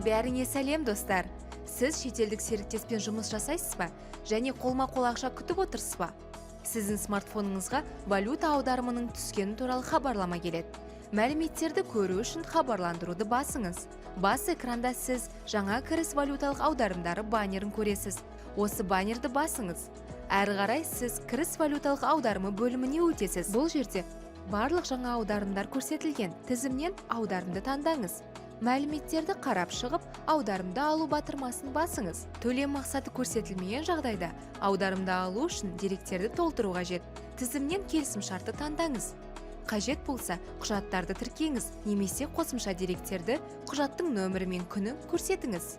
Бәріңе сәлем, достар! Сіз шетелдік серіктеспен жұмыс жасайсыз ба және қолма-қол ақша күтіп отырсыз ба? Сіздің смартфоныңызға валюта аударымының түскені туралы хабарлама келеді. Мәліметтерді көру үшін хабарландыруды басыңыз. Бас экранда сіз жаңа кіріс валюталық аударымдары баннерін көресіз. Осы баннерді басыңыз. Әрі қарай сіз кіріс валюталық аударымы бөліміне өтесіз. Бұл жерде барлық жаңа аударымдар көрсетілген. Тізімнен аударымды таңдаңыз. Мәліметтерді қарап шығып, аударымды алу батырмасын басыңыз. Төлем мақсаты көрсетілмеген жағдайда аударымды алу үшін деректерді толтыру қажет. Тізімнен келісімшартты таңдаңыз. Қажет болса, құжаттарды тіркеңіз немесе қосымша деректерді, құжаттың нөмірі мен күні көрсетіңіз.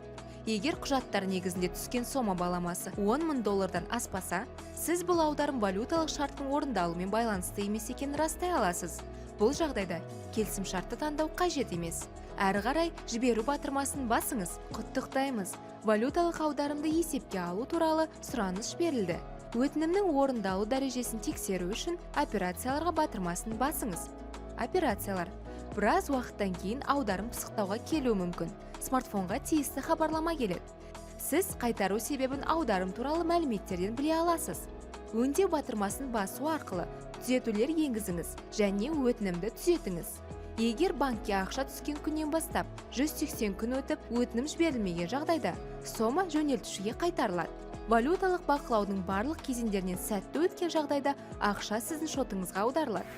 Егер құжаттар негізінде түскен сома баламасы 10 мың доллардан аспаса, сіз бұл аударым валюталық шарттың орындалуымен байланысты емес екенін растай аласыз. Бұл жағдайда келісімшартты таңдау қажет емес. Әрі қарай жіберу батырмасын басыңыз. Құттықтаймыз! Валюталық аударымды есепке алу туралы сұраныс жіберілді. Өтінімнің орындалу дәрежесін тексеру үшін операцияларға батырмасын басыңыз. Операциялар. Біраз уақыттан кейін аударым пысықтауға келуі мүмкін. Смартфонға тиісті хабарлама келеді. Сіз қайтару себебін аударым туралы мәліметтерден біле аласыз. Өңдеу батырмасын басу арқылы түзетулер енгізіңіз және өтінімді түзетіңіз. Егер банкке ақша түскен күннен бастап 180 күн өтіп, өтінім жіберілмеген жағдайда, сома жөнелтушіге қайтарылады. Валюталық бақылаудың барлық кезеңдерінен сәтті өткен жағдайда ақша сіздің шотыңызға аударылады.